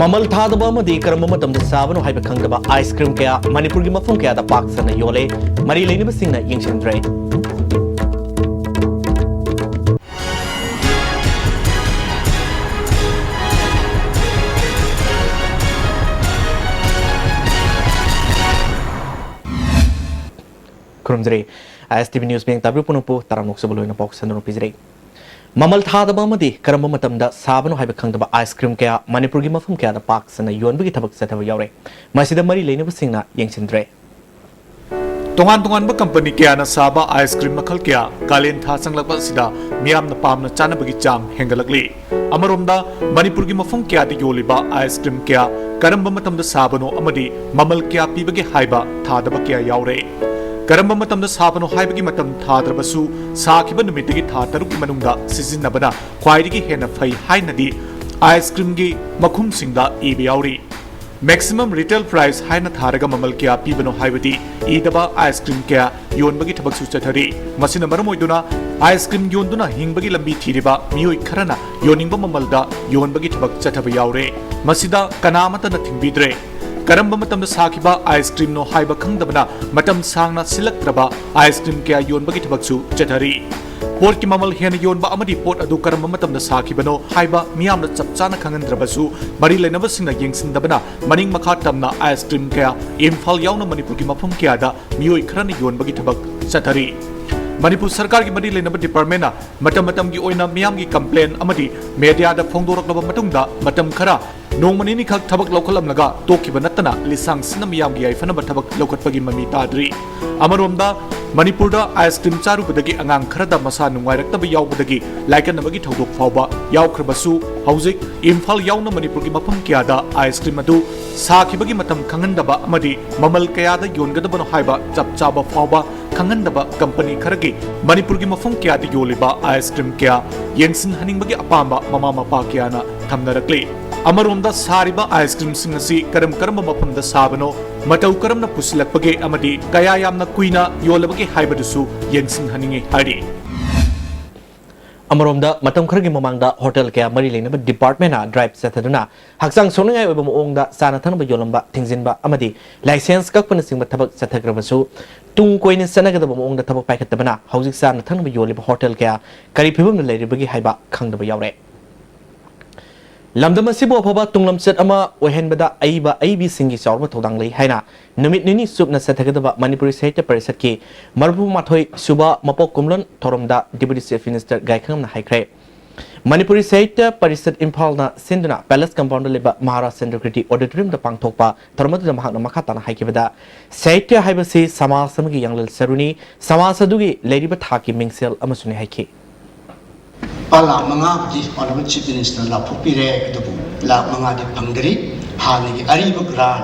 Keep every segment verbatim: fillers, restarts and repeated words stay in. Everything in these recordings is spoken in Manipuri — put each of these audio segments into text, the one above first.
ꯃꯃꯜ ꯊꯥꯗꯕ ꯑꯃꯗꯤ ꯀꯔꯝꯕ ꯃꯇꯝꯗ ꯁꯥꯕꯅꯣ ꯍꯥꯏꯕ ꯈꯪꯗꯕ ꯑꯥꯏꯁ ꯀ꯭ꯔꯤꯝ ꯀꯌꯥ ꯃꯅꯤꯄꯨꯔꯒꯤ ꯃꯐꯝ ꯀꯌꯥꯗ ꯄꯥꯛ ꯁꯟꯅ ꯌꯣꯜꯂꯦ꯫ ꯃꯔꯤ ꯂꯩꯅꯕꯁꯤꯡꯅ ꯌꯦꯡꯁꯤꯟꯗ꯭ꯔꯦ꯫ ꯈꯨꯔꯨꯝꯖꯔꯤ꯫ ꯑꯥꯏ ꯑꯦꯁ ꯇꯤ ꯚꯤ ꯅ꯭ꯌꯨꯁ ꯃꯤꯠꯌꯦꯡ ꯇꯥꯕꯤꯔꯤꯕ ꯄꯨꯝꯅꯃꯛꯄꯨ ꯇꯔꯥꯝꯅ ꯑꯣꯛꯆꯕ ꯂꯣꯏꯅ ꯄꯥꯎ ꯁꯟꯗꯣꯛꯅ ꯄꯤꯖꯔꯤ꯫ ꯃꯃꯜ ꯊꯥꯗꯕ ꯑꯃꯗꯤ ꯀꯔꯝꯕ ꯃꯇꯝꯗ ꯁꯥꯕꯅꯣ ꯍꯥꯏꯕ ꯈꯪꯗꯕ ꯑꯥꯏꯁ ꯀ꯭ꯔꯤꯝ ꯀꯌꯥ ꯃꯅꯤꯄꯨꯔꯒꯤ ꯃꯐꯝ ꯀꯌꯥꯗ ꯄꯥꯛ ꯁꯟꯅ ꯌꯣꯟꯕꯒꯤ ꯊꯕꯛ ꯆꯠꯊꯕ ꯌꯥꯎꯔꯦ꯫ ꯃꯁꯤꯗ ꯃꯔꯤ ꯂꯩꯅꯕꯁꯤꯡꯅ ꯌꯦꯡꯁꯤꯟꯗ꯭ꯔꯦ꯫ ꯇꯣꯉꯥꯟ ꯇꯣꯉꯥꯟꯕ ꯀꯝꯄꯅꯤ ꯀꯌꯥꯅ ꯁꯥꯕ ꯑꯥꯏꯁ ꯀ꯭ꯔꯤꯝ ꯃꯈꯜ ꯀꯌꯥ ꯀꯥꯂꯦꯟ ꯊꯥ ꯆꯪꯂꯛꯄ ꯑꯁꯤꯗ ꯃꯤꯌꯥꯝꯅ ꯄꯥꯝꯅ ꯆꯥꯅꯕꯒꯤ ꯆꯥꯡ ꯍꯦꯟꯒꯠꯂꯛꯂꯤ꯫ ꯑꯃꯔꯣꯝꯗ, ꯃꯅꯤꯄꯨꯔꯒꯤ ꯃꯐꯝ ꯀꯌꯥꯗ ꯌꯣꯜꯂꯤꯕ ꯑꯥꯏꯁ ꯀ꯭ꯔꯤꯝ ꯀꯌꯥ ꯀꯔꯝꯕ ꯃꯇꯝꯗ ꯁꯥꯕꯅꯣ ꯑꯃꯗꯤ ꯃꯃꯜ ꯀꯌꯥ ꯄꯤꯕꯒꯦ ꯍꯥꯏꯕ ꯊꯥꯗꯕ ꯀꯌꯥ ꯌꯥꯎꯔꯦ꯫ ꯀꯔꯝꯕ ꯃꯇꯝꯗ ꯁꯥꯕꯅꯣ ꯍꯥꯏꯕꯒꯤ ꯃꯇꯝ ꯊꯥꯗ꯭ꯔꯕꯁꯨ, ꯁꯥꯈꯤꯕ ꯅꯨꯃꯤꯠꯇꯒꯤ ꯊꯥ ꯇꯔꯨꯛꯀꯤ ꯃꯅꯨꯡꯗ ꯁꯤꯖꯤꯟꯅꯕꯅ ꯈ꯭ꯋꯥꯏꯗꯒꯤ ꯍꯦꯟꯅ ꯐꯩ ꯍꯥꯏꯅꯗꯤ ꯑꯥꯏꯁ ꯀ꯭ꯔꯤꯝꯒꯤ ꯃꯈꯨꯝꯁꯤꯡꯗ ꯏꯕ ꯌꯥꯎꯔꯤ꯫ Maximum retail price ꯍꯥꯏꯅ ꯊꯥꯔꯒ ꯃꯃꯜ ꯀꯌꯥ ꯄꯤꯕꯅꯣ ꯍꯥꯏꯕꯗꯤ ꯏꯗꯕ ꯑꯥꯏꯁ ꯀ꯭ꯔꯤꯝ ꯀꯌꯥ ꯌꯣꯟꯕꯒꯤ ꯊꯕꯛꯁꯨ ꯆꯠꯊꯔꯤ꯫ ꯃꯁꯤꯅ ꯃꯔꯝ ꯑꯣꯏꯗꯨꯅ ꯑꯥꯏꯁ ꯀ꯭ꯔꯤꯝ ꯌꯣꯟꯗꯨꯅ ꯍꯤꯡꯕꯒꯤ ꯂꯝꯕꯤ ꯊꯤꯔꯤꯕ ꯃꯤꯑꯣꯏ ꯈꯔꯅ ꯌꯣꯟꯅꯤꯡꯕ ꯃꯃꯜꯗ ꯌꯣꯟꯕꯒꯤ ꯊꯕꯛ ꯆꯠꯊꯕ ꯌꯥꯎꯔꯦ꯫ ꯃꯁꯤꯗ ꯀꯅꯥ ꯑꯃꯠꯇꯅ ꯊꯤꯡꯕꯤꯗ꯭ꯔꯦ꯫ ꯀꯔꯝꯕ ꯃꯇꯝꯗ ꯁꯥꯈꯤꯕ ꯑꯥꯏꯁ ꯀ꯭ꯔꯤꯝꯅꯣ ꯍꯥꯏꯕ ꯈꯪꯗꯕꯅ ꯃꯇꯝ ꯁꯥꯡꯅ ꯁꯤꯜꯂꯛꯇ꯭ꯔꯕ ꯑꯥꯏꯁ ꯀ꯭ꯔꯤꯝ ꯀꯌꯥ ꯌꯣꯟꯕꯒꯤ ꯊꯕꯛꯁꯨ ꯆꯠꯊꯔꯤ꯫ ꯄꯣꯠꯀꯤ ꯃꯃꯜ ꯍꯦꯟꯅ ꯌꯣꯟꯕ ꯑꯃꯗꯤ ꯄꯣꯠ ꯑꯗꯨ ꯀꯔꯝꯕ ꯃꯇꯝꯗ ꯁꯥꯈꯤꯕꯅꯣ ꯍꯥꯏꯕ ꯃꯤꯌꯥꯝꯅ ꯆꯞ ꯆꯥꯅ ꯈꯪꯍꯟꯗ꯭ꯔꯕꯁꯨ, ꯃꯔꯤ ꯂꯩꯅꯕꯁꯤꯡꯅ ꯌꯦꯡꯁꯤꯟꯗꯕꯅ ꯃꯅꯤꯡ ꯃꯈꯥ ꯇꯝꯅ ꯑꯥꯏꯁ ꯀ꯭ꯔꯤꯝ ꯀꯌꯥ ꯏꯝꯐꯥꯜ ꯌꯥꯎꯅ ꯃꯅꯤꯄꯨꯔꯒꯤ ꯃꯐꯝ ꯀꯌꯥꯗ ꯃꯤꯑꯣꯏ ꯈꯔꯅ ꯌꯣꯟꯕꯒꯤ ꯊꯕꯛ ꯆꯠꯊꯔꯤ꯫ ꯃꯅꯤꯄꯨꯔ ꯁꯔꯀꯥꯔꯒꯤ ꯃꯔꯤ ꯂꯩꯅꯕ ꯗꯤꯄꯥꯔꯠꯃꯦꯟꯅ ꯃꯇꯝ ꯃꯇꯝꯒꯤ ꯑꯣꯏꯅ ꯃꯤꯌꯥꯝꯒꯤ ꯀꯝꯄ꯭ꯂꯦꯟ ꯑꯃꯗꯤ ꯃꯦꯗꯤꯌꯥꯗ ꯐꯣꯡꯗꯣꯔꯛꯂꯕ ꯃꯇꯨꯡꯗ ꯃꯇꯝ ꯈꯔ ꯅꯣꯡꯃ ꯅꯤꯅꯤꯈꯛ ꯊꯕꯛ ꯂꯧꯈꯠꯂꯝꯂꯒ ꯇꯣꯛꯈꯤꯕ ꯅꯠꯇꯅ ꯂꯤꯁꯥꯡ ꯁꯤꯟꯅ ꯃꯤꯌꯥꯝꯒꯤ ꯌꯥꯏꯐꯅꯕ ꯊꯕꯛ ꯂꯧꯈꯠꯄꯒꯤ ꯃꯃꯤ ꯇꯥꯗ꯭ꯔꯤ꯫ ꯑꯃꯔꯣꯝꯗ, ꯃꯅꯤꯄꯨꯔꯗ ꯑꯥꯏꯁ ꯀ꯭ꯔꯤꯝ ꯆꯥꯔꯨꯕꯗꯒꯤ ꯑꯉꯥꯡ ꯈꯔꯗ ꯃꯁꯥ ꯅꯨꯡꯉꯥꯏꯔꯛꯇꯕ ꯌꯥꯎꯕꯗꯒꯤ ꯂꯥꯏꯀꯠꯅꯕꯒꯤ ꯊꯧꯗꯣꯛ ꯐꯥꯎꯕ ꯌꯥꯎꯈ꯭ꯔꯕꯁꯨ, ꯍꯧꯖꯤꯛ ꯏꯝꯐꯥꯜ ꯌꯥꯎꯅ ꯃꯅꯤꯄꯨꯔꯒꯤ ꯃꯐꯝ ꯀꯌꯥꯗ ꯑꯥꯏꯁ ꯀ꯭ꯔꯤꯝ ꯑꯗꯨ ꯁꯥꯈꯤꯕꯒꯤ ꯃꯇꯝ ꯈꯪꯍꯟꯗꯕ ꯑꯃꯗꯤ ꯃꯃꯜ ꯀꯌꯥꯗ ꯌꯣꯟꯒꯗꯕꯅꯣ ꯍꯥꯏꯕ ꯆꯞ ꯆꯥꯕ ꯐꯥꯎꯕ ꯈꯪꯍꯟꯗꯕ ꯀꯝꯄꯅꯤ ꯈꯔꯒꯤ ꯃꯅꯤꯄꯨꯔꯒꯤ ꯃꯐꯝ ꯀꯌꯥꯗ ꯌꯣꯜꯂꯤꯕ ꯑꯥꯏꯁ ꯀ꯭ꯔꯤꯝ ꯀꯌꯥ ꯌꯦꯡꯁꯤꯟꯍꯟꯅꯤꯡꯕꯒꯤ ꯑꯄꯥꯝꯕ ꯃꯃꯥ ꯃꯄꯥ ꯀꯌꯥꯅ ꯊꯝꯅꯔꯛꯂꯤ꯫ ꯑꯃꯔꯣꯝꯗ, ꯁꯥꯔꯤꯕ ꯑꯥꯏꯁ ꯀ꯭ꯔꯤꯝꯁꯤꯡ ꯑꯁꯤ ꯀꯔꯝ ꯀꯔꯝꯕ ꯃꯐꯝꯗ ꯁꯥꯕꯅꯣ, ꯃꯇꯧ ꯀꯔꯝꯅ ꯄꯨꯁꯤꯜꯂꯛꯄꯒꯦ ꯑꯃꯗꯤ ꯀꯌꯥ ꯌꯥꯝꯅ ꯀꯨꯏꯅ ꯌꯣꯜꯂꯕꯒꯦ ꯍꯥꯏꯕꯗꯨꯁꯨ ꯌꯦꯡꯁꯤꯟꯍꯟꯅꯤꯡꯏ ꯍꯥꯏꯔꯤ꯫ ꯑꯃꯔꯣꯝꯗ, ꯃꯇꯝ ꯈꯔꯒꯤ ꯃꯃꯥꯡꯗ ꯍꯣꯇꯦꯜ ꯀꯌꯥ ꯃꯔꯤ ꯂꯩꯅꯕ ꯗꯤꯄꯥꯔꯠꯃꯦꯟꯅ ꯗ꯭ꯔꯥꯏꯚ ꯆꯠꯊꯗꯨꯅ ꯍꯛꯆꯥꯡ ꯁꯣꯛꯅꯤꯡꯉꯥꯏ ꯑꯣꯏꯕ ꯃꯑꯣꯡꯗ ꯆꯥꯅ ꯊꯛꯅꯕ ꯌꯣꯜꯂꯝꯕ, ꯊꯤꯡꯖꯤꯟꯕ ꯑꯃꯗꯤ ꯂꯥꯏꯁꯦꯟꯁ ꯀꯛꯄꯅꯆꯤꯡꯕ ꯊꯕꯛ ꯆꯠꯊꯈ꯭ꯔꯕꯁꯨ, ꯇꯨꯡ ꯀꯣꯏꯅ ꯆꯠꯅꯒꯗꯕ ꯃꯑꯣꯡꯗ ꯊꯕꯛ ꯄꯥꯏꯈꯠꯇꯕꯅ ꯍꯧꯖꯤꯛ ꯆꯥꯅ ꯊꯛꯅꯕ ꯌꯣꯜꯂꯤꯕ ꯍꯣꯇꯦꯜ ꯀꯌꯥ ꯀꯔꯤ ꯐꯤꯕꯝꯗ ꯂꯩꯔꯤꯕꯒꯦ ꯍꯥꯏꯕ ꯈꯪꯗꯕ ꯌꯥꯎꯔꯦ꯫ ꯂꯝꯗꯝ ꯑꯁꯤꯕꯨ ꯑꯐꯕ ꯇꯨꯡꯂꯝꯆꯠ ꯑꯃ ꯑꯣꯏꯍꯟꯕꯗ ꯑꯏꯕ ꯑꯏꯕꯤꯁꯤꯡꯒꯤ ꯆꯥꯎꯔꯕ ꯊꯧꯗꯥꯡ ꯂꯩ ꯍꯥꯏꯅ ꯅꯨꯃꯤꯠ ꯅꯤꯅꯤ ꯆꯨꯞꯅ ꯆꯠꯊꯒꯗꯕ ꯃꯅꯤꯄꯨꯔꯤ ꯁꯥꯍꯤꯇ꯭ꯌ ꯄꯔꯤꯁꯠꯀꯤ ꯃꯔꯤꯐꯨ ꯃꯥꯊꯣꯏ ꯁꯨꯕ ꯃꯄꯣꯛ ꯀꯨꯝꯂꯣꯟ ꯊꯧꯔꯝꯗ Deputy Chief Minister ꯒꯥꯏꯈꯪꯉꯝꯅ ꯍꯥꯏꯈ꯭ꯔꯦ꯫ ꯃꯅꯤꯄꯨꯔꯤ ꯁꯥꯍꯤꯇ꯭ꯌ ꯄꯔꯤꯁꯠ ꯏꯝꯐꯥꯜꯅ ꯁꯤꯟꯗꯨꯅ ꯄꯦꯂꯦꯁ ꯀꯝꯄꯥꯎꯟꯗ ꯂꯩꯕ ꯃꯍꯥꯔꯥꯖ ꯆꯟꯗ꯭ꯔ ꯀꯤꯔꯇꯤ ꯑꯣꯗꯤꯇꯣꯔꯤꯌꯝꯗ ꯄꯥꯡꯊꯣꯛꯄ ꯊꯧꯔꯝ ꯑꯗꯨꯗ ꯃꯍꯥꯛꯅ ꯃꯈꯥ ꯇꯥꯅ ꯍꯥꯏꯈꯤꯕꯗ, ꯁꯥꯍꯤꯇ꯭ꯌ ꯍꯥꯏꯕꯁꯤ ꯁꯃꯥꯖ ꯑꯃꯒꯤ ꯌꯥꯡꯂꯦꯜ ꯁꯔꯨꯅꯤ, ꯁꯃꯥꯖ ꯑꯗꯨꯒꯤ ꯂꯩꯔꯤꯕ ꯊꯥꯛꯀꯤ ꯃꯤꯡꯁꯦꯜ ꯑꯃꯁꯨꯅꯤ ꯍꯥꯏꯈꯤ꯫ ꯂꯨꯄꯥ ꯂꯥꯈ ꯃꯉꯥꯕꯨꯗꯤ Honourable Chief Minister ꯂꯥꯎꯊꯣꯛꯄꯤꯔꯦ, ꯑꯗꯨꯕꯨ ꯂꯥꯈ ꯃꯉꯥꯗꯤ ꯐꯪꯗ꯭ꯔꯤ꯫ ꯍꯥꯟꯅꯒꯤ ꯑꯔꯤꯕ grant,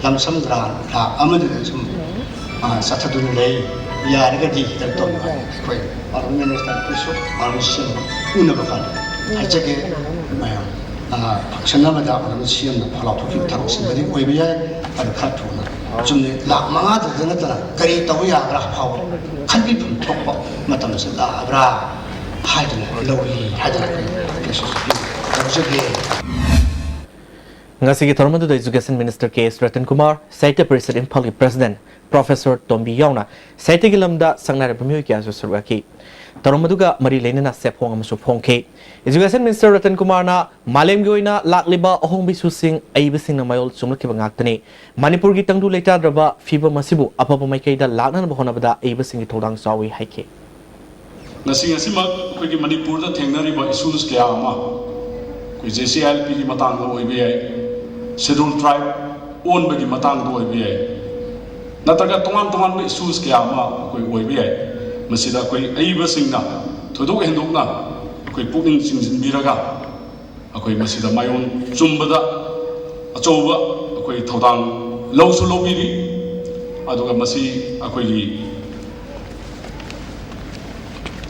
lump sum grant lakh ꯑꯃꯗꯨꯗ ꯁꯨꯝ, ꯑ, ꯆꯠꯊꯗꯨꯅ ꯂꯩ꯫ ꯌꯥꯔꯒꯗꯤ ꯀꯩꯅꯣ ꯇꯧꯕꯤꯌꯨ ꯍꯥꯏ꯫ ꯑꯩꯈꯣꯏ Honourable Minister ꯈꯣꯏꯁꯨ Honourable CM ꯎꯅꯕ ꯀꯥꯟꯗ ꯍꯥꯏꯖꯒꯦ ꯃꯌꯥꯝ꯫ ꯑ, function ꯑꯃꯗ Honourable CM ꯅ ꯐꯥꯎ ꯂꯥꯎꯊꯣꯛꯈꯤꯕ ꯊꯕꯛꯁꯤꯡꯗꯤ ꯑꯣꯏꯕ ꯌꯥꯏ꯫ ꯑꯗꯨ ꯈꯔ ꯊꯨꯅ ꯆꯨꯝꯅ ꯂꯥꯈ ꯃꯉꯥꯗꯨꯗ ꯅꯠꯇꯅ ꯀꯔꯤ ꯇꯧꯕ ꯌꯥꯕ꯭ꯔꯥ ꯐꯥꯎꯕ ꯈꯟꯕꯤꯐꯝ ꯊꯣꯛꯄ ꯃꯇꯝꯁꯤ ꯂꯥꯛꯑꯕ꯭ꯔꯥ ꯍꯥꯏꯗꯅ ꯂꯧꯏ ꯍꯥꯏꯗꯅ ꯑꯩꯈꯣꯏ ꯃꯦꯁꯦꯖ ꯇꯧꯖꯒꯦ꯫ ꯉꯁꯤꯒꯤ ꯊꯧꯔꯝ ꯑꯗꯨꯗ Education Minister ꯀꯦ ꯑꯦꯁ ꯔꯇꯟ ꯀꯨꯃꯥꯔ, ꯁꯥꯍꯤꯇ꯭ꯌ ꯄꯔꯤꯁꯠ ꯏꯝꯐꯥꯜꯒꯤ President Professor ꯇꯣꯝꯕꯤ ꯌꯥꯎꯅ ꯁꯥꯍꯤꯇ꯭ꯌꯒꯤ ꯂꯝꯗ ꯁꯛꯅꯥꯏꯔꯕ ꯃꯤꯑꯣꯏ ꯀꯌꯥꯁꯨ ꯁꯔꯨꯛ ꯌꯥꯈꯤ꯫ ꯊꯧꯔꯝ ꯑꯗꯨꯒ ꯃꯔꯤ ꯂꯩꯅꯅ ꯆꯦꯐꯣꯡ ꯑꯃꯁꯨ ꯐꯣꯡꯈꯤ꯫ Education Minister ꯔꯇꯟ ꯀꯨꯃꯥꯔꯅ ꯃꯥꯂꯦꯝꯒꯤ ꯑꯣꯏꯅ ꯂꯥꯛꯂꯤꯕ ꯑꯍꯣꯡꯕ ꯏꯁꯨꯁꯤꯡ ꯑꯏꯕꯁꯤꯡꯅ ꯃꯌꯣꯜ ꯆꯨꯝꯂꯛꯈꯤꯕ ꯉꯥꯛꯇꯅꯤ꯫ ꯃꯅꯤꯄꯨꯔꯒꯤ ꯇꯪꯗꯨ ꯂꯩꯇꯥꯗ꯭ꯔꯕ ꯐꯤꯕꯝ ꯑꯁꯤꯕꯨ ꯑꯐꯕ ꯃꯥꯏꯀꯩꯗ ꯂꯥꯛꯅꯅꯕ ꯍꯣꯠꯅꯕꯗ ꯑꯏꯕꯁꯤꯡꯒꯤ ꯊꯧꯗꯥꯡ ꯆꯥꯎꯏ ꯍꯥꯏꯈꯤ꯫ ꯉꯁꯤ ꯉꯁꯤꯃꯛ ꯑꯩꯈꯣꯏꯒꯤ ꯃꯅꯤꯄꯨꯔꯗ ꯊꯦꯡꯅꯔꯤꯕ issues ꯀꯌꯥ ꯑꯃ, ꯑꯩꯈꯣꯏ J C I L P ꯒꯤ ꯃꯇꯥꯡꯗ ꯑꯣꯏꯕ ꯌꯥꯏ, Scheduled Tribe ꯑꯣꯟꯕꯒꯤ ꯃꯇꯥꯡꯗ ꯑꯣꯏꯕ ꯌꯥꯏ, ꯅꯠꯇ꯭ꯔꯒ ꯇꯣꯉꯥꯟ ꯇꯣꯉꯥꯟꯕ issues ꯀꯌꯥ ꯑꯃ ꯑꯩꯈꯣꯏ ꯑꯣꯏꯕ ꯌꯥꯏ꯫ ꯃꯁꯤꯗ ꯑꯩꯈꯣꯏ ꯑꯏꯕꯁꯤꯡꯅ ꯊꯣꯏꯗꯣꯛ ꯍꯦꯟꯗꯣꯛꯅ ꯑꯩꯈꯣꯏ ꯄꯨꯛꯅꯤꯡ ꯆꯤꯡꯁꯤꯟꯕꯤꯔꯒ ꯑꯩꯈꯣꯏ ꯃꯁꯤꯗ ꯃꯥꯏꯑꯣꯟ ꯆꯨꯝꯕꯗ ꯑꯆꯧꯕ ꯑꯩꯈꯣꯏ ꯊꯧꯗꯥꯡ ꯂꯧꯁꯨ ꯂꯧꯕꯤꯔꯤ꯫ ꯑꯗꯨꯒ ꯃꯁꯤ ꯑꯩꯈꯣꯏꯒꯤ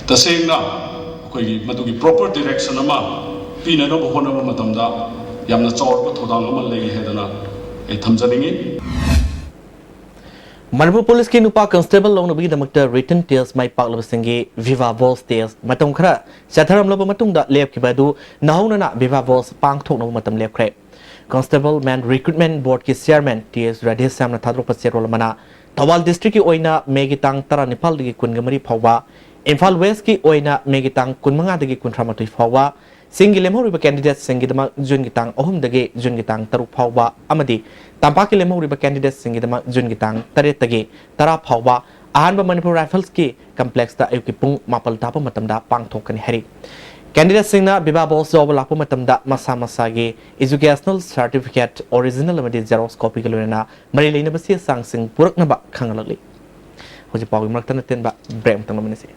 ꯇꯁꯦꯡꯅ ꯑꯩꯈꯣꯏꯒꯤ ꯃꯗꯨꯒꯤ proper direction ꯑꯃ ꯄꯤꯅꯅꯕ ꯍꯣꯠꯅꯕ ꯃꯇꯝꯗ ꯌꯥꯝꯅ ꯆꯥꯎꯔꯕ ꯊꯧꯗꯥꯡ ꯑꯃ ꯂꯩ ꯍꯥꯏꯗꯅ ꯑꯩ ꯊꯝꯖꯅꯤꯡꯏ꯫ ꯃꯅꯤꯄꯨꯔ ꯄꯨꯂꯤꯁꯀꯤ ꯅꯨꯄꯥ ꯀꯟꯁꯇꯦꯕꯜ ꯂꯧꯅꯕꯒꯤꯗꯃꯛꯇ ꯔꯤꯇꯟ ꯇꯦꯁ ꯃꯥꯏ ꯄꯥꯛꯂꯕꯁꯤꯡꯒꯤ ꯚꯤꯚꯥ ꯚꯣꯁ ꯇꯦꯁ ꯃꯇꯝ ꯈꯔ ꯆꯠꯊꯔꯝꯂꯕ ꯃꯇꯨꯡꯗ ꯂꯦꯞꯈꯤꯕ ꯑꯗꯨ ꯅꯧꯍꯧꯅꯅ ꯚꯤꯚꯥ ꯚꯣꯁ ꯄꯥꯡꯊꯣꯛꯅꯕ ꯃꯇꯝ ꯂꯦꯞꯈ꯭ꯔꯦ꯫ ꯀꯟꯁꯇꯦꯕꯜ ꯃꯦꯟ ꯔꯤꯀ꯭ꯔꯨꯠꯃꯦꯟ ꯕꯣꯔꯗꯀꯤ ꯆꯤꯌꯔꯃꯦꯟ ꯇꯤ ꯑꯦꯁ ꯔꯥꯙꯦꯁ꯭ꯌꯥꯝꯅ ꯊꯥꯗꯣꯔꯛꯄ ꯆꯦꯔꯣꯜ ꯑꯃꯅ ꯊꯧꯕꯥꯜ ꯗꯤꯁꯇ꯭ꯔꯤꯛꯀꯤ ꯑꯣꯏꯅ ꯃꯦꯒꯤ ꯇꯥꯡ ꯇꯔꯥꯅꯤꯄꯥꯜꯗꯒꯤ ꯀꯨꯟꯒ ꯃꯔꯤ ꯐꯥꯎꯕ, ꯏꯝꯐꯥꯜ ꯋꯦꯁꯀꯤ ꯑꯣꯏꯅ ꯃꯦꯒꯤ ꯇꯥꯡ ꯀꯨꯟꯃꯉꯥꯗꯒꯤ ꯀꯨꯟꯊ꯭ꯔꯥꯃꯥꯊꯣꯏ ꯐꯥꯎꯕ, ꯆꯤꯡꯒꯤ ꯂꯦꯝꯍꯧꯔꯤꯕ ꯀꯦꯟꯗꯤꯗꯦꯠꯁꯤꯡꯒꯤꯗꯃꯛ ꯖꯨꯟꯒꯤ ꯇꯥꯡ ꯑꯍꯨꯝꯗꯒꯤ ꯖꯨꯟꯒꯤ ꯇꯥꯡ ꯇꯔꯨꯛ ꯐꯥꯎꯕ ꯑꯃꯗꯤ ꯇꯝꯄꯥꯛꯀꯤ ꯂꯦꯝꯍꯧꯔꯤꯕ ꯀꯦꯟꯗꯤꯗꯦꯠꯁꯤꯡꯒꯤꯗꯃꯛ ꯖꯨꯟꯒꯤ ꯇꯥꯡ ꯇꯔꯦꯠꯇꯒꯤ ꯇꯔꯥ ꯐꯥꯎꯕ ꯑꯍꯥꯟꯕ ꯃꯅꯤꯄꯨꯔ ꯔꯥꯏꯐꯜꯁꯀꯤ ꯀꯝꯄ꯭ꯂꯦꯛꯁꯇ ꯑꯌꯨꯛꯀꯤ ꯄꯨꯡ ꯃꯥꯄꯜ ꯇꯥꯕ ꯃꯇꯝꯗ ꯄꯥꯡꯊꯣꯛꯀꯅꯤ ꯍꯥꯏꯔꯤ꯫ ꯀꯦꯟꯗꯤꯗꯦꯠꯁꯤꯡꯅ ꯚꯤꯚꯥ ꯚꯣꯁ ꯌꯥꯎꯕ ꯂꯥꯛꯄ ꯃꯇꯝꯗ ꯃꯁꯥ ꯃꯁꯥꯒꯤ ꯏꯖꯨꯀꯦꯁꯅꯦꯜ ꯁꯥꯔꯇꯤꯐꯤꯀꯦꯠ ꯑꯣꯔꯤꯖꯤꯅꯦꯜ ꯑꯃꯗꯤ ꯖꯦꯔꯣꯛꯁ ꯀꯣꯄꯤꯒ ꯂꯣꯏꯅꯅ ꯃꯔꯤ ꯂꯩꯅꯕ ꯆꯦ ꯆꯥꯡꯁꯤꯡ ꯄꯨꯔꯛꯅꯕ ꯈꯪꯍꯜꯂꯛꯂꯤ꯫ ꯍꯧꯖꯤꯛ ꯄꯥꯎꯒꯤ ꯃꯔꯛꯇ ꯑꯇꯦꯟꯕ ꯕ꯭ꯔꯦꯛ ꯑꯃꯇꯪ ꯂꯧꯃꯤꯟꯅꯁꯤ꯫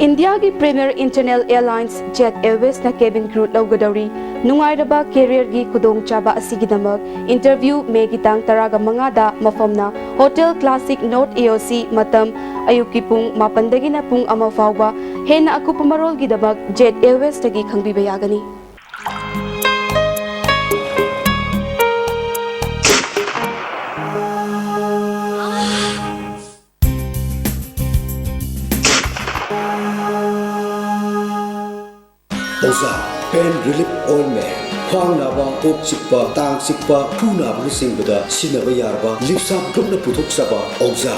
ꯏꯟꯗꯤꯌꯥꯒꯤ ꯄ꯭ꯔꯤꯃꯤꯌꯔ ꯏꯟꯇꯔꯅꯦꯜ ꯑꯦꯌꯔꯂꯥꯏꯟꯁ ꯖꯦꯠ ꯑꯦꯌꯔꯋꯦꯁꯅ ꯀꯦꯕꯤꯟ ꯀ꯭ꯔꯨ ꯂꯧꯒꯗꯧꯔꯤ꯫ ꯅꯨꯡꯉꯥꯏꯔꯕ ꯀꯦꯔꯤꯌꯔꯒꯤ ꯈꯨꯗꯣꯡꯆꯥꯕ ꯑꯁꯤꯒꯤꯗꯃꯛ ꯏꯟꯇꯔꯚ꯭ꯌꯨ ꯃꯦꯒꯤ ꯇꯥꯡ ꯇꯔꯥꯒ ꯃꯉꯥꯗ ꯃꯐꯝꯅ hotel classic north A O C. ꯃꯇꯝ ꯑꯌꯨꯛꯀꯤ ꯄꯨꯡ ꯃꯥꯄꯟꯗꯒꯤꯅ ꯄꯨꯡ ꯑꯃ ꯐꯥꯎꯕ꯫ ꯍꯦꯟꯅ ꯑꯀꯨꯞꯄ ꯃꯔꯣꯜꯒꯤꯗꯃꯛ ꯖꯦꯠ ꯑꯦꯌꯔꯋꯦꯁꯇꯒꯤ ꯈꯪꯕꯤꯕ ꯌꯥꯒꯅꯤ꯫ ꯑꯣꯖꯥ ꯄꯦꯟ ꯔꯤꯂꯤꯐ ꯑꯣꯏꯟꯃꯦꯟ꯫ ꯈ꯭ꯋꯥꯡ ꯅꯥꯕ, ꯀꯣꯛ ꯆꯤꯛꯄ, ꯇꯥꯡ ꯆꯤꯛꯄ, ꯈꯨ ꯅꯥꯕꯅꯆꯤꯡꯕꯗ ꯁꯤꯖꯤꯟꯅꯕ ꯌꯥꯔꯕ ꯂꯤꯞꯁꯥꯞ ꯒ꯭ꯔꯨꯞꯅ ꯄꯨꯊꯣꯛꯆꯕ ꯑꯣꯖꯥ꯫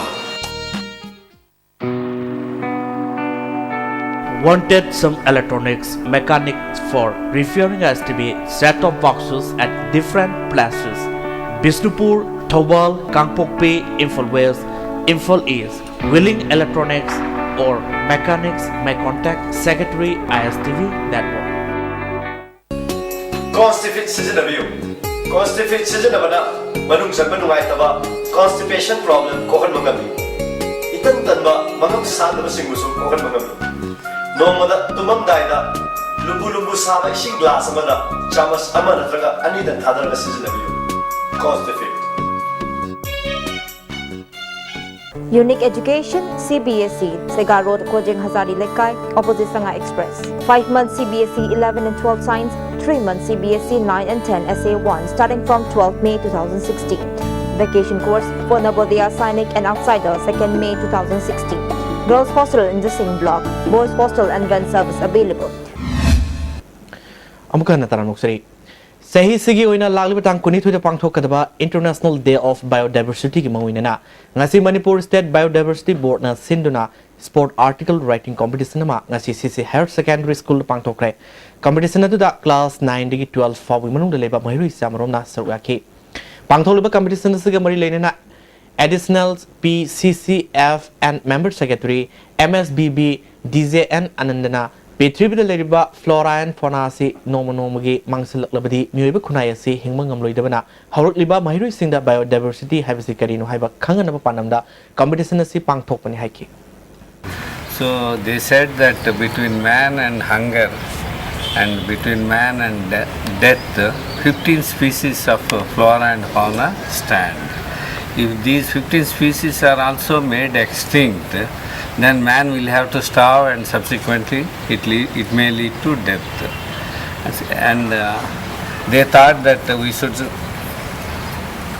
Wanted some electronics mechanics for repairing S T V set-top boxes at different places: Bishnupur, Thoubal, Kangpokpi, Imphal West, Imphal East. Willing Electronics or mechanics may contact Secretary I S T V Network. ꯀꯣꯟꯁꯇꯤꯐꯤꯠ ꯁꯤꯖꯤꯟꯅꯕꯤꯌꯨ꯫ ꯀꯣꯟꯁꯇꯤꯐꯤꯠ ꯁꯤꯖꯤꯟꯅꯕꯅ ꯃꯅꯨꯡ ꯆꯪꯕ ꯅꯨꯡꯉꯥꯏꯇꯕ, ꯀꯣꯟꯁꯇꯤꯄꯦꯁꯟ ꯄ꯭ꯔꯣꯕ꯭ꯂꯦꯝ ꯀꯣꯛꯍꯟꯕ ꯉꯝꯃꯤ꯫ ꯏꯇꯟ ꯇꯟꯕ, ꯃꯉꯝ ꯁꯥꯟꯗꯕꯁꯤꯡꯕꯨꯁꯨ ꯀꯣꯛꯍꯟꯕ ꯉꯝꯃꯤ꯫ ꯅꯣꯡꯃꯗ ꯇꯨꯝꯃꯝꯗꯥꯏꯗ ꯂꯨꯝꯕꯨ ꯂꯨꯝꯕꯨ ꯁꯥꯕ ꯏꯁꯤꯡ ꯒ꯭ꯂꯥꯁ ꯑꯃꯗ ꯆꯥꯃꯁ ꯑꯃ ꯅꯠꯇ꯭ꯔꯒ ꯑꯅꯤꯗꯪ ꯊꯥꯗꯔꯒ ꯁꯤꯖꯤꯟꯅꯕꯤꯌꯨ꯫ ꯀꯣꯟꯁꯇꯤꯐꯤꯠ꯫ Unique Education, C B S E, Sega Road, Kojeng Hazari Lekai, opposite Sanga Express. Five months C B S E eleven and twelve Science, three months C B S E nine and ten S A one, starting from twelfth May two thousand sixteen. Vacation course for Navodaya Sainik and outsider, second May two thousand sixteen. Girls hostel in the same block. Boys hostel and van service available. ꯑꯃꯨꯛꯀ ꯍꯟꯅ ꯇꯔꯥꯝꯅ ꯑꯣꯛꯆꯔꯤ꯫ ꯆꯍꯤꯁꯤꯒꯤ ꯑꯣꯏꯅ ꯂꯥꯛꯂꯤꯕ ꯇꯥꯡ ꯀꯨꯟꯅꯤꯊꯣꯏꯗ ꯄꯥꯡꯊꯣꯛꯀꯗꯕ International Day of Biodiversityꯒꯤ ꯃꯥꯡꯑꯣꯏꯅꯅ ꯉꯁꯤ ꯃꯅꯤꯄꯨꯔ State Biodiversity Boardꯅ ꯁꯤꯟꯗꯨꯅ Sport Article Writing Competition ꯑꯃ ꯉꯁꯤ C C Higher Secondary Schoolꯗ ꯄꯥꯡꯊꯣꯛꯈ꯭ꯔꯦ꯫ Competition ꯑꯗꯨꯗ class nineꯗꯒꯤ twelve ꯐꯥꯎꯕꯒꯤ ꯃꯅꯨꯡꯗ ꯂꯩꯕ ꯃꯍꯩꯔꯣꯏ ꯆꯥꯃꯔꯣꯝꯅ ꯁꯔꯨꯛ ꯌꯥꯈꯤ꯫ ꯄꯥꯡꯊꯣꯛꯂꯤꯕ competition ꯑꯁꯤꯒ ꯃꯔꯤ ꯂꯩꯅꯅ Additional P C C F and Member Secretary M S B B D J N ꯑꯅꯟꯗꯅ ꯄ꯭ꯔꯤꯊꯤꯕꯤꯗ ꯂꯩꯔꯤꯕ flora and fauna ꯑꯁꯤ ꯅꯣꯡꯃ ꯅꯣꯡꯃꯒꯤ ꯃꯥꯡꯁꯤꯜꯂꯛꯂꯕꯗꯤ ꯃꯤꯑꯣꯏꯕ ꯈꯨꯟꯅꯥꯏ ꯑꯁꯤ ꯍꯤꯡꯕ ꯉꯝꯂꯣꯏꯗꯕꯅ ꯍꯧꯔꯛꯂꯤꯕ ꯃꯍꯩꯔꯣꯏꯁꯤꯡꯗ biodiversity ꯍꯥꯏꯕꯁꯤ ꯀꯔꯤꯅꯣ ꯍꯥꯏꯕ ꯈꯪꯍꯟꯅꯕ ꯄꯥꯟꯗꯝꯗ competition ꯑꯁꯤ ꯄꯥꯡꯊꯣꯛꯄꯅꯤ ꯍꯥꯏꯈꯤ꯫ So they said that between man and hunger and between man and de- death, fifteen species of uh, flora and fauna stand. If these fifteen species are also made extinct, then man will have to starve and subsequently it, le- it may lead to death. And uh, they thought that we should,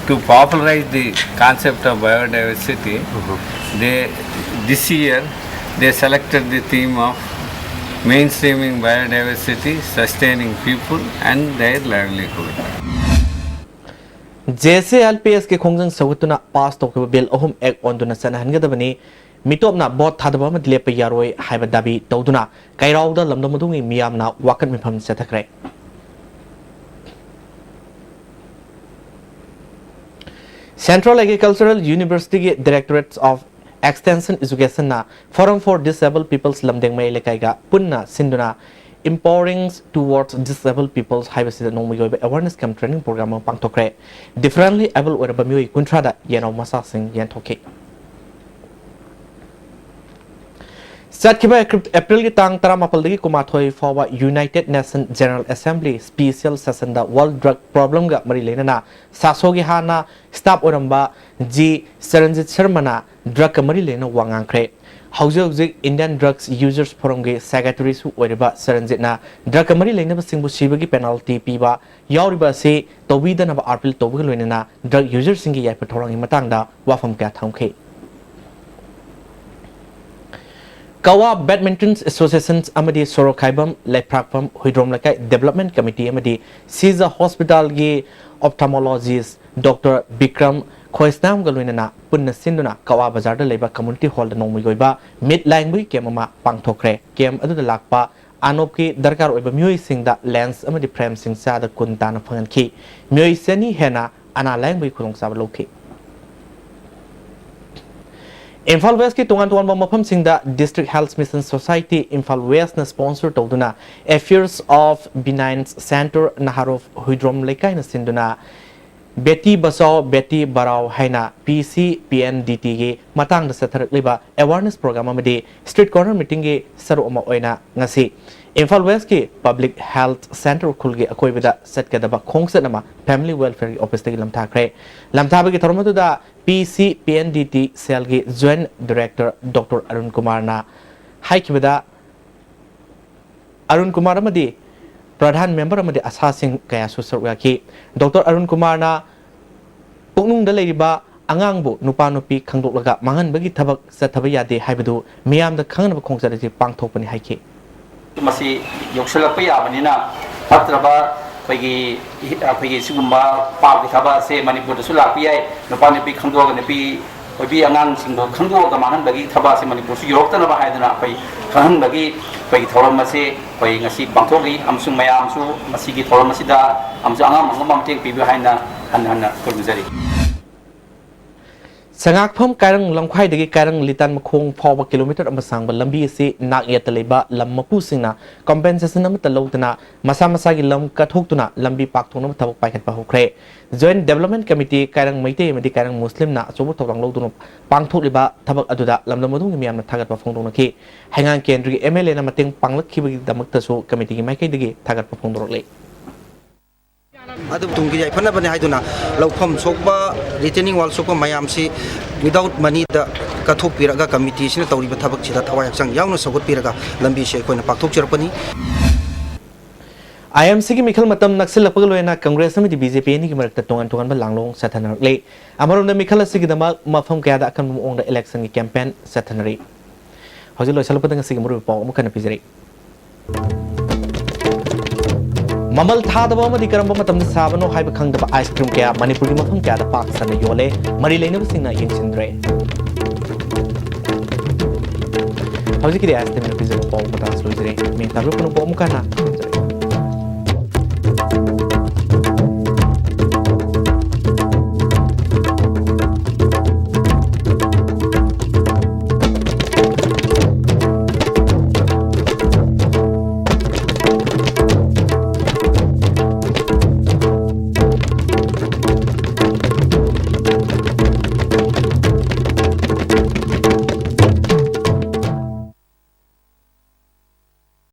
to popularize the concept of biodiversity, they this year they selected the theme of mainstreaming biodiversity, sustaining people and their livelihood. JCLPSꯀꯤ ꯈꯣꯡꯖꯪ ꯁꯧꯒꯠꯇꯨꯅ pass ꯇꯧꯈꯤꯕ bill ꯑꯍꯨꯝ act ꯑꯣꯟꯗꯨꯅ ꯆꯠꯅꯍꯟꯒꯗꯕꯅꯤ, ꯃꯤꯇꯣꯞꯅ vote ꯊꯥꯗꯕ ꯑꯃꯗꯤ ꯂꯦꯞꯄ ꯌꯥꯔꯣꯏ ꯍꯥꯏꯕ ꯗꯥꯕꯤ ꯇꯧꯗꯨꯅ ꯀꯩꯔꯥꯎꯗ ꯂꯝꯗꯝ ꯑꯗꯨꯒꯤ ꯃꯤꯌꯥꯝꯅ ꯋꯥꯀꯠ ꯃꯤꯐꯝ ꯆꯠꯊꯈ꯭ꯔꯦ꯫ Central Agricultural Universityꯒꯤ Directorate of Extension Educationꯅ Forum for Disabled People's ꯂꯝꯗꯦꯡꯃꯩ ꯂꯩꯀꯥꯏꯒ ꯄꯨꯟꯅ ꯁꯤꯟꯗꯨꯅ Empowering Towards Disabled Peoples ꯍꯥꯏꯕꯁꯤꯗ ꯅꯣꯡꯃꯒꯤ ꯑꯣꯏꯕ awareness cum training program ꯑꯃ ꯄꯥꯡꯊꯣꯛꯈ꯭ꯔꯦ꯫ Differently able ꯑꯣꯏꯔꯕ ꯃꯤꯑꯣꯏ ꯀꯨꯟꯊ꯭ꯔꯥꯗ ꯌꯦꯅꯥꯎ ꯃꯆꯥꯁꯤꯡ ꯌꯦꯟꯊꯣꯛꯈꯤ꯫ ꯆꯠꯈꯤꯕ Aprilꯒꯤ ꯇꯥꯡ ꯇꯔꯥꯃꯥꯄꯜꯗꯒꯤ ꯀꯨꯟꯃꯥꯊꯣꯏ ꯐꯥꯎꯕ United Nation General Assembly Special Sessionꯗ World Drug Problemꯒ ꯃꯔꯤ ꯂꯩꯅꯅ ꯁꯥꯁꯣꯒꯤ ꯍꯥꯟꯅ staff ꯑꯣꯏꯔꯝꯕ G ꯆꯔꯟꯖꯤꯠ ꯁꯔꯃꯅ drugꯀ ꯃꯔꯤ ꯂꯩꯅꯅ ꯋꯥ ꯉꯥꯡꯈ꯭ꯔꯦ꯫ ꯍꯧꯖꯤꯛ ꯍꯧꯖꯤꯛ Indian Drugs Users Forumꯒꯤ ꯁꯦꯀ꯭ꯔꯦꯇꯔꯤꯁꯨ ꯑꯣꯏꯔꯤꯕ ꯁꯔꯟꯖꯤꯠꯅ ꯗ꯭ꯔꯒꯀ ꯃꯔꯤ ꯂꯩꯅꯕꯁꯤꯡꯕꯨ ꯁꯤꯕꯒꯤ ꯄꯦꯅꯥꯜꯇꯤ ꯄꯤꯕ ꯌꯥꯎꯔꯤꯕ ꯑꯁꯤ ꯇꯧꯕꯤꯗꯅꯕ ꯑꯥꯄꯤꯜ ꯇꯧꯕꯒ ꯂꯣꯏꯅꯅ ꯗ꯭ꯔꯒ ꯌꯨꯖꯔꯁꯤꯡꯒꯤ ꯌꯥꯏꯐ ꯊꯧꯔꯥꯡꯒꯤ ꯃꯇꯥꯡꯗ ꯋꯥꯐꯝ ꯀꯌꯥ ꯊꯝꯈꯤ꯫ ꯀꯋꯥ ꯕꯦꯗꯃꯤꯟꯇꯟ ꯑꯦꯁꯣꯁꯤꯌꯦꯁꯟ ꯑꯃꯗꯤ ꯁꯣꯔꯣꯛꯈꯥꯏꯕꯝ, ꯂꯩꯐ꯭ꯔꯥꯛꯄꯝ, ꯍꯨꯏꯗ꯭ꯔꯣꯝ ꯂꯩꯀꯥꯏ ꯗꯦꯕꯂꯞꯃꯦꯟ ꯀꯃꯤꯇꯤ ꯑꯃꯗꯤ ꯁꯤꯖ ꯍꯣꯁꯄꯤꯇꯥꯜꯒꯤ ꯑꯣꯞꯊꯥꯜꯃꯣꯂꯣꯖꯤꯁ ꯗꯣꯛꯇꯔ ꯕꯤꯀ꯭ꯔꯝ ꯈꯣꯏꯁꯅꯥꯝꯒ ꯂꯣꯏꯅꯅ ꯄꯨꯟꯅ ꯁꯤꯟꯗꯨꯅ ꯀꯋꯥ ꯕꯖꯥꯔꯗ ꯂꯩꯕ ꯀꯝꯃ꯭ꯌꯨꯅꯤꯇꯤ ꯍꯣꯜꯗ ꯅꯣꯡꯃꯒꯤ ꯑꯣꯏꯕ ꯃꯤꯠ ꯂꯥꯌꯦꯡꯕꯒꯤ ꯀꯦꯝ ꯑꯃ ꯄꯥꯡꯊꯣꯛꯈ꯭ꯔꯦ꯫ ꯀꯦꯝ ꯑꯗꯨꯗ ꯂꯥꯛꯄ ꯑꯅꯣꯞꯀꯤ ꯗꯔꯀꯥꯔ ꯑꯣꯏꯕ ꯃꯤꯑꯣꯏꯁꯤꯡꯗ ꯂꯦꯟꯁ ꯑꯃꯗꯤ ꯐ꯭ꯔꯦꯝꯁꯤꯡ ꯆꯥꯗ ꯀꯨꯟ ꯇꯥꯅ ꯐꯪꯍꯟꯈꯤ꯫ ꯃꯤꯑꯣꯏ ꯆꯅꯤ ꯍꯦꯟꯅ ꯑꯅꯥ ꯂꯥꯌꯦꯡꯕꯒꯤ ꯈꯨꯗꯣꯡꯆꯥꯕ ꯂꯧꯈꯤ꯫ ꯏꯝꯐꯥꯜ ꯋꯦꯁꯀꯤ ꯇꯣꯉꯥꯟ ꯇꯣꯉꯥꯟꯕ ꯃꯐꯝꯁꯤꯡꯗ District Health Mission Society Imphal ꯋꯦꯁꯅ sponsor ꯇꯧꯗꯨꯅ Affairs of Benign Center ꯅꯍꯥꯔꯣꯜ ꯍꯨꯏꯗ꯭ꯔꯣꯝ ꯂꯩꯀꯥꯏꯅ ꯁꯤꯟꯗꯨꯅ ꯕꯦꯇꯤ ꯕꯆꯥꯎ ꯕꯦꯇꯤ ꯕꯔꯥꯎ ꯍꯥꯏꯅ P C P N D T ꯒꯤ ꯃꯇꯥꯡꯗ ꯆꯠꯊꯔꯛꯂꯤꯕ awareness program ꯑꯃꯗꯤ street corner meeting ꯒꯤ ꯁꯔꯨꯛ ꯑꯃ ꯑꯣꯏꯅ ꯉꯁꯤ ꯏꯝꯐꯥꯜ ꯋꯦꯁꯀꯤ Public Health Center ꯎꯈ꯭ꯔꯨꯜꯒꯤ ꯑꯀꯣꯏꯕꯗ ꯆꯠꯀꯗꯕ ꯈꯣꯡꯆꯠ ꯑꯃ Family Welfare ꯒꯤ office ꯇꯒꯤ ꯂꯝꯊꯥꯈ꯭ꯔꯦ꯫ ꯂꯝꯊꯥꯕꯒꯤ ꯊꯧꯔꯝ ꯑꯗꯨꯗ P C P N D T cell ꯒꯤ Joint Director ꯗꯣꯛꯇꯔ ꯑꯔꯨꯟ ꯀꯨꯃꯥꯔꯅ ꯍꯥꯏꯈꯤꯕꯗ, ꯑꯔꯨꯟ ꯀꯨꯃꯥꯔ ꯑꯃꯗꯤ ꯄ꯭ꯔꯙꯥꯟ ꯃꯦꯝꯕꯔ ꯑꯃꯗꯤ ꯑꯁꯥꯁꯤꯡ ꯀꯌꯥꯁꯨ ꯁꯔꯨꯛ ꯌꯥꯈꯤ꯫ ꯗꯣꯛꯇꯔ ꯑꯔꯨꯟ ꯀꯨꯃꯥꯔꯅ ꯄꯨꯛꯅꯨꯡꯗ ꯂꯩꯔꯤꯕ ꯑꯉꯥꯡꯕꯨ ꯅꯨꯄꯥ ꯅꯨꯄꯤ ꯈꯪꯗꯣꯛꯂꯒ ꯃꯥꯡꯍꯟꯕꯒꯤ ꯊꯕꯛ ꯆꯠꯊꯕ ꯌꯥꯗꯦ ꯍꯥꯏꯕꯗꯨ ꯃꯤꯌꯥꯝꯗ ꯈꯪꯍꯟꯅꯕ ꯈꯣꯡꯆꯠ ꯑꯁꯤ ꯄꯥꯡꯊꯣꯛꯄꯅꯤ ꯍꯥꯏꯈꯤ꯫ ꯃꯁꯤ ꯌꯧꯁꯤꯜꯂꯛꯄ ꯌꯥꯕꯅꯤꯅ ꯐꯠꯇ꯭ꯔꯕ ꯑꯩꯈꯣꯏꯒꯤ, ꯑꯩꯈꯣꯏꯒꯤ ꯁꯤꯒꯨꯝꯕ ꯄꯥꯞꯀꯤ ꯊꯕꯛ ꯑꯁꯦ ꯃꯅꯤꯄꯨꯔꯗꯁꯨ ꯂꯥꯛꯄ ꯌꯥꯏ꯫ ꯅꯨꯄꯥ ꯅꯨꯄꯤ ꯈꯪꯗꯣꯛꯑꯒ, ꯅꯨꯄꯤ ꯑꯣꯏꯕꯤ ꯑꯉꯥꯡꯁꯤꯡꯕꯨ ꯈꯪꯗꯣꯛꯑꯒ ꯃꯥꯡꯍꯟꯕꯒꯤ ꯊꯕꯛ ꯑꯁꯤ ꯃꯅꯤꯄꯨꯔꯁꯨ ꯌꯧꯔꯛꯇꯅꯕ ꯍꯥꯏꯗꯨꯅ ꯑꯩꯈꯣꯏ ꯈꯪꯍꯟꯕꯒꯤ ꯑꯩꯈꯣꯏꯒꯤ ꯊꯧꯔꯝ ꯑꯁꯤ ꯑꯩꯈꯣꯏ ꯉꯁꯤ ꯄꯥꯡꯊꯣꯛꯂꯤ꯫ ꯑꯃꯁꯨꯡ ꯃꯌꯥꯝꯁꯨ ꯃꯁꯤꯒꯤ ꯊꯧꯔꯝ ꯑꯁꯤꯗ ꯑꯃꯁꯨꯡ ꯑꯉꯝ ꯑꯉꯝꯕ ꯃꯇꯦꯡ ꯄꯤꯕꯤꯌꯨ ꯍꯥꯏꯅ ꯍꯟꯅ ꯍꯟꯅ ꯈꯨꯔꯨꯝꯖꯔꯤ꯫ ꯁꯉꯥꯛꯐꯝ ꯀꯥꯏꯔꯪ ꯂꯝꯈꯥꯏꯗꯒꯤ ꯀꯥꯏꯔꯪ ꯂꯤꯇꯥꯟ ꯃꯈꯣꯡ ꯐꯥꯎꯕ ꯀꯤꯂꯣꯃꯤꯇꯔ ꯑꯃ ꯁꯥꯡꯕ ꯂꯝꯕꯤ ꯑꯁꯤ ꯅꯥꯛ ꯌꯦꯠꯇ ꯂꯩꯕ ꯂꯝ ꯃꯄꯨꯁꯤꯡꯅ compensation ꯑꯃꯠꯇ ꯂꯧꯗꯅ ꯃꯁꯥ ꯃꯁꯥꯒꯤ ꯂꯝ ꯀꯠꯊꯣꯛꯇꯨꯅ ꯂꯝꯕꯤ ꯄꯥꯛꯊꯣꯛꯅꯕ ꯊꯕꯛ ꯄꯥꯏꯈꯠꯄ ꯍꯧꯈ꯭ꯔꯦ꯫ Joint Development Committee ꯀꯥꯏꯔꯪ ꯃꯩꯇꯩ ꯑꯃꯗꯤ ꯀꯥꯏꯔꯪ ꯃꯨꯁꯂꯤꯝꯅ ꯑꯆꯧꯕ ꯊꯧꯗꯥꯡ ꯂꯧꯗꯨꯅ ꯄꯥꯡꯊꯣꯛꯂꯤꯕ ꯊꯕꯛ ꯑꯗꯨꯗ ꯂꯝꯗꯝ ꯑꯗꯨꯒꯤ ꯃꯤꯌꯥꯝꯅ ꯊꯥꯒꯠꯄ ꯐꯣꯡꯗꯣꯛꯅꯈꯤ꯫ ꯍꯩꯉꯥꯡ ꯀꯦꯟꯗ꯭ꯔꯒꯤ M L A ꯅ ꯃꯇꯦꯡ ꯄꯥꯡꯂꯛꯈꯤꯕꯒꯤꯗꯃꯛꯇꯁꯨ ꯀꯃꯤꯇꯤꯒꯤ ꯃꯥꯏꯀꯩꯗꯒꯤ ꯊꯥꯒꯠꯄ ꯐꯣꯡꯗꯣꯔꯛꯂꯤ꯫ ꯑꯗꯨꯕꯨ ꯇꯨꯡꯒꯤ ꯌꯥꯏꯐꯅꯕꯅꯤ ꯍꯥꯏꯗꯨꯅ ꯂꯧꯐꯝ ꯁꯣꯛꯄ, retaining wall ꯁꯣꯛꯄ ꯃꯌꯥꯝꯁꯤ without money ꯗ ꯀꯠꯊꯣꯛꯄꯤꯔꯒ ꯀꯃꯤꯇꯤꯁꯤꯅ ꯇꯧꯔꯤꯕ ꯊꯕꯛꯁꯤꯗ ꯊꯋꯥꯏ ꯍꯛꯆꯥꯡ ꯌꯥꯎꯅ ꯁꯧꯒꯠꯄꯤꯔꯒ ꯂꯝꯕꯤꯁꯤ ꯑꯩꯈꯣꯏꯅ ꯄꯥꯛꯊꯣꯛꯆꯔꯛꯄꯅꯤ꯫ ꯑꯥꯏ ꯑꯦꯝ ꯁꯤꯒꯤ ꯃꯤꯈꯜ ꯃꯇꯝ ꯅꯛꯁꯤꯜꯂꯛꯄꯒ ꯂꯣꯏꯅꯅ ꯀꯪꯒ꯭ꯔꯦꯁ ꯑꯃꯗꯤ ꯕꯤ ꯖꯦ ꯄꯤ ꯑꯅꯤꯒꯤ ꯃꯔꯛꯇ ꯇꯣꯉꯥꯟ ꯇꯣꯉꯥꯟꯕ ꯂꯥꯡꯂꯣꯡ ꯆꯠꯊꯅꯔꯛꯂꯤ꯫ ꯑꯃꯔꯣꯝꯗ ꯃꯤꯈꯜ ꯑꯁꯤꯒꯤꯗꯃꯛ ꯃꯐꯝ ꯀꯌꯥꯗ ꯑꯀꯟꯕ ꯃꯑꯣꯡꯗ ꯏꯂꯦꯛꯁꯟꯒꯤ ꯀꯦꯝꯄꯦꯟ ꯆꯠꯊꯅꯔꯤ꯫ ꯍꯧꯖꯤꯛ ꯂꯣꯏꯁꯤꯜꯂꯛꯄꯗ ꯉꯁꯤꯒꯤ ꯃꯔꯨꯑꯣꯏꯕ ꯄꯥꯎ ꯑꯃꯨꯛ ꯍꯟꯅ ꯄꯤꯖꯔꯤ꯫ ꯃꯃꯜ ꯊꯥꯗꯕ ꯑꯃꯗꯤ ꯀꯔꯝꯕ ꯃꯇꯝꯗ ꯁꯥꯕꯅꯣ ꯍꯥꯏꯕ ꯈꯪꯗꯕ ꯑꯥꯏꯁ ꯀ꯭ꯔꯤꯝ ꯀꯌꯥ ꯃꯅꯤꯄꯨꯔꯒꯤ ꯃꯐꯝ ꯀꯌꯥꯗ ꯄꯥꯛ ꯁꯟꯅ ꯌꯣꯜꯂꯦ, ꯃꯔꯤ ꯂꯩꯅꯕꯁꯤꯡꯅ ꯌꯦꯡꯁꯤꯟꯗ꯭ꯔꯦ꯫ ꯍꯧꯖꯤꯛꯀꯤꯗꯤ ꯑꯥꯏꯁ ꯀ꯭ꯔꯤꯝꯅ ꯄꯤꯖꯕ ꯄꯥꯎ ꯃꯇꯥꯡꯁꯨ ꯂꯣꯏꯖꯔꯦ꯫ ꯃꯤꯡ ꯇꯥꯕꯤꯕ ꯄꯨꯝꯅꯃꯛꯄꯨ ꯑꯃꯨꯛ ꯍꯟꯅ